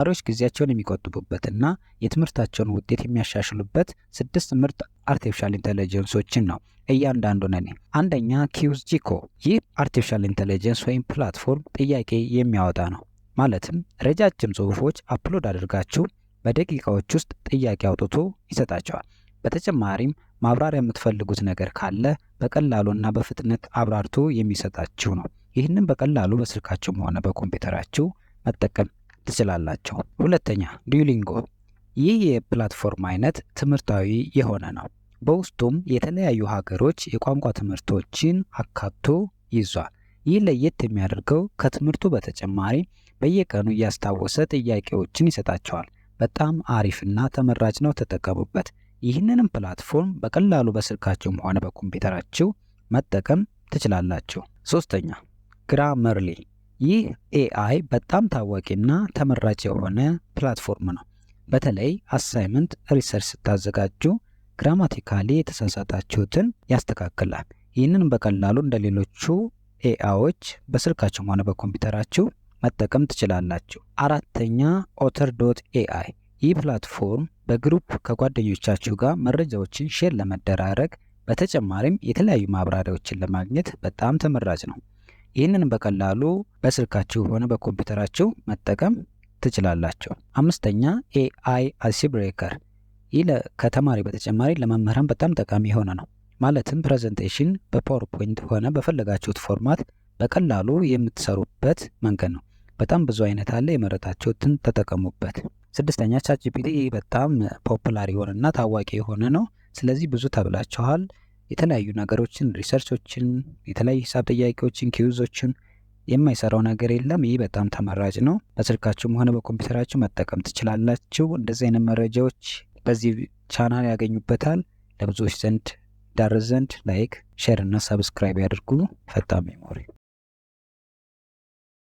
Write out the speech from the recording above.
ተማሪዎች ጊዜያቸውን የሚቆጥቡበትና የትምህርታቸውን ውጤት የሚያሻሽሉበት ስድስት ምርጥ artificial intelligence ኦችን ነው። እያንዳንዱን እኔ አንደኛ Quizgecko። ይህ artificial intelligence ወይም platform ጥያቄ የሚያወጣ ነው። ማለትም ረጃጅም ጽሁፎች upload አድርጋችሁ በደቂቃዎች ውስጥ ጥያቄ አውጥቶ ይሰጣችኋል። በተጨማሪም ማብራሪያ የምትፈልጉት ነገር ካለ በቀላሉና በፍጥነት አብራርቶ የሚሰጣችሁ ነው። ይህንን በቀላሉ በስልካችሁም ሆነ በኮምፒውተራችሁ መጠቀም ትችላላችሁ። ሁለተኛ Duolingo። ይህ የ platform አይነት ትምህርታዊ የሆነ ነው። በውስጡም የተለያዩ ሀገሮች የቋንቋ ትምህርቶችን አካቶ ይዟል። ይህ ለየት የሚያደርገው ከትምህርቱ በተጨማሪ በየቀኑ እያስታወሰ ጥያቄዎችን ይሰጣችኋል። በጣም አሪፍና ተመራጭ ነው። ተጠቀሙበት። ይህንንም platform በቀላሉ በስልካችሁም ሆነ በኮምፒውተራችሁ መጠቀም ትችላላችሁ። ሶስተኛ Grammarly። ይህ AI በጣም ታዋቂና ተመራጭ የሆነ platform ነው። በተለይ assignment፣ research ስታዘጋጁ grammatically የተሳሳታችሁትን ያስተካክላል። ይህንን በቀላሉ እንደ ሌሎቹ AI ዎች በስልካችሁም ሆነ በኮምፒውተራችሁ መጠቀም ትችላላችሁ። አራተኛ Otter.ai። ይህ platform በ group ከጓደኞቻችሁ ጋር መረጃዎችን share ለመደራረግ፣ በተጨማሪም የተለያዩ ማብራሪያዎችን ለማግኘት በጣም ተመራጭ ነው። ይህንን በቀላሉ በስልካችሁ ሆነ በኮምፒውተራችሁ መጠቀም ትችላላችሁ። አምስተኛ AI Icebreaker። ይህ ከተማሪ በተጨማሪ ለመምህራን በጣም ጠቃሚ የሆነ ነው። ማለትም presentation በ PowerPoint ሆነ በፈለጋችሁት format በቀላሉ የምትሰሩበት መንገድ ነው። በጣም ብዙ አይነት አለ። የመረጣችሁትን ተጠቀሙበት። ስድስተኛ ChatGPT በጣም popular የሆነና ታዋቂ የሆነ ነው። ስለዚህ ብዙ ተብላችኋል። የተለያዩ ነገሮችን፣ research ኦችን፣ የተለያዩ ሂሳብ ጥያቄዎችን፣ quiz ኦችን የማይሰራው ነገር የለም። ይህ በጣም ተመራጭ ነው። በስልካችሁም ሆነ በኮምፒውተራችሁ መጠቀም ትችላላችሁ። እንደዚህ አይነት መረጃዎች በዚህ ቻናል ያገኙበታል። ለብዙዎች ዘንድ ይዳረስ ዘንድ like፣ share እና subscribe ያድርጉ። ፈጣን memory።